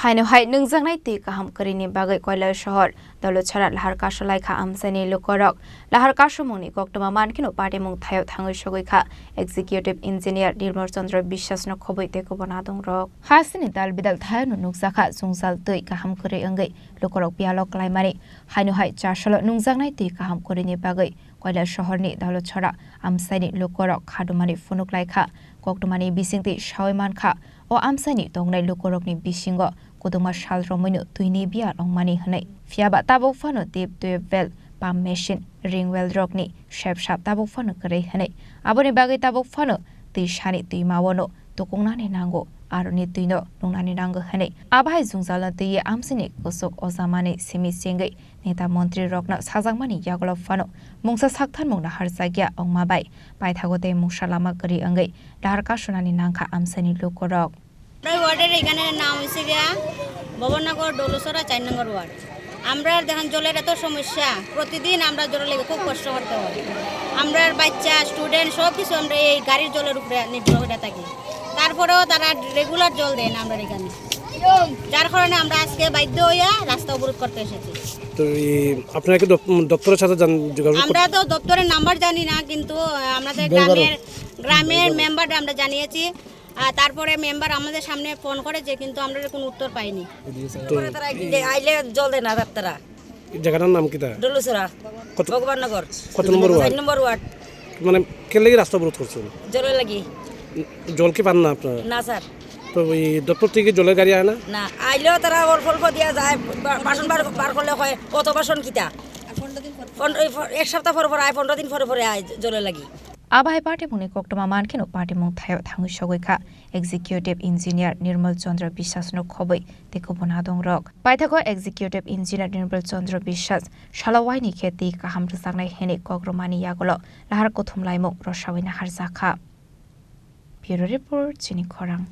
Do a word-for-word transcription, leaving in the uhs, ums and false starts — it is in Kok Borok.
Haino hai nungjaknai twi kaham kwrwini bagwi Koilasohor Dolochhara lahar kasu laikha amchaini lukorok. Lahar kasumungni koktwma mankheno patimung thaio thangwi sogwi kha Executive Engineer Nirmal Chandra Biswasno khobwi tei kubun adongrok. Hasteni dal bidal thaiono nukjakha chwngjal twi kaham kwrwi wngwi lukorok biyalo klaimani. Haino hai chasalo nungjaknai twi kaham kwrwini bagwi Koilasohorni Dolochhara amchaini lukorok khadumani phunuk laikha. Koktwmani bisingtwi sawi mankha, o amchaini tongnai lukorokni bisingo kwdwma sal romwino twini biyal wngmani hwnwi. Phiyaba tabuk phano deep tube well, pump machine, ring well rokni sepsap tabuk phano kwrwi hwnwi. Aboni bagwi tabuk phano twi sani twimaono tukungnani nango, aroni twino nungnani nango hwnwi. Abo hai jwngjalno twiwi amchaini kuchuk ojamani simi chengwi neta montri rokno sajakmani yagulo phano mungsa saktharmung naharjakya wngma bai paithago tei mungsa lama kwrwi wngwi lahar kasunani nangkha amchaini lukurok. আমরার ওয়ার্ডের এখানে নাম হচ্ছে গিয়া ভবননগর ডলুসরা চার নম্বর ওয়ার্ড। আমরা দেখেন জলের এত সমস্যা, প্রতিদিন আমরা জলের লেগে খুব কষ্ট করতে হয়। আমরার বাচ্চা, স্টুডেন্ট সব কিছু আমরা এই গাড়ির জলের উপরে নির্ভর করে থাকি। তারপরেও তারা রেগুলার জল দেয় না আমরার এখানে, যার কারণে আমরা আজকে বাধ্য হইয়া রাস্তা অবরোধ করতে এসেছি। তো এই আপনারা কি দপ-, দপ্তরের সাথে জান-, যোগাযোগ করতে আমরা তো দপ্তরের নাম্বার জানি না, কিন্তু, আহ, আমাদের গ্রামের, গ্রামের মেম্বার আমরা জানিয়েছি। আর তারপরে মেম্বার আমাদের সামনে ফোন করেছে, কিন্তু আমরা কোনো উত্তর পাইনি। তো তারা আইলে জল দেয় না তারা। এই জায়গাটার নাম কিতা? ডলুসরা, কত, ভগবাননগর। কত নম্বর ওয়ার্ড? চার নম্বর ওয়ার্ড। মানে, কে লাগি রাস্তা অবরোধ করছেন? জলের লাগি। জল কি পান না আপনারা? না, স্যার। তো এই দপ্তর থেকে জলের গাড়ি আয় না? না, আইলেও তারা অল্প অল্প দিয়া যায়, বা-, বাসন বার, বার করলে হয়, অত বাসন কিতা? পনেরো, এই ফ-, এক সপ্তাহ পর পর আয়, পনেরো দিন পরে পরে আয় জ-, জলের লাগি। Abo hai patimungni koktwma mankheno patimung thaio thangwi sogwi kha Executive Engineer Nirmal Chandra Biswasno khobwi tei kubun adongrok. Paithago Executive Engineer Nirmal Chandra Biswas salo waini khe twi kaham rwjaknai hwnwi kok rwmani yagulo lahar kuthum laimung rwsawi naharjak kha. Bureau Report, Chini Khorang.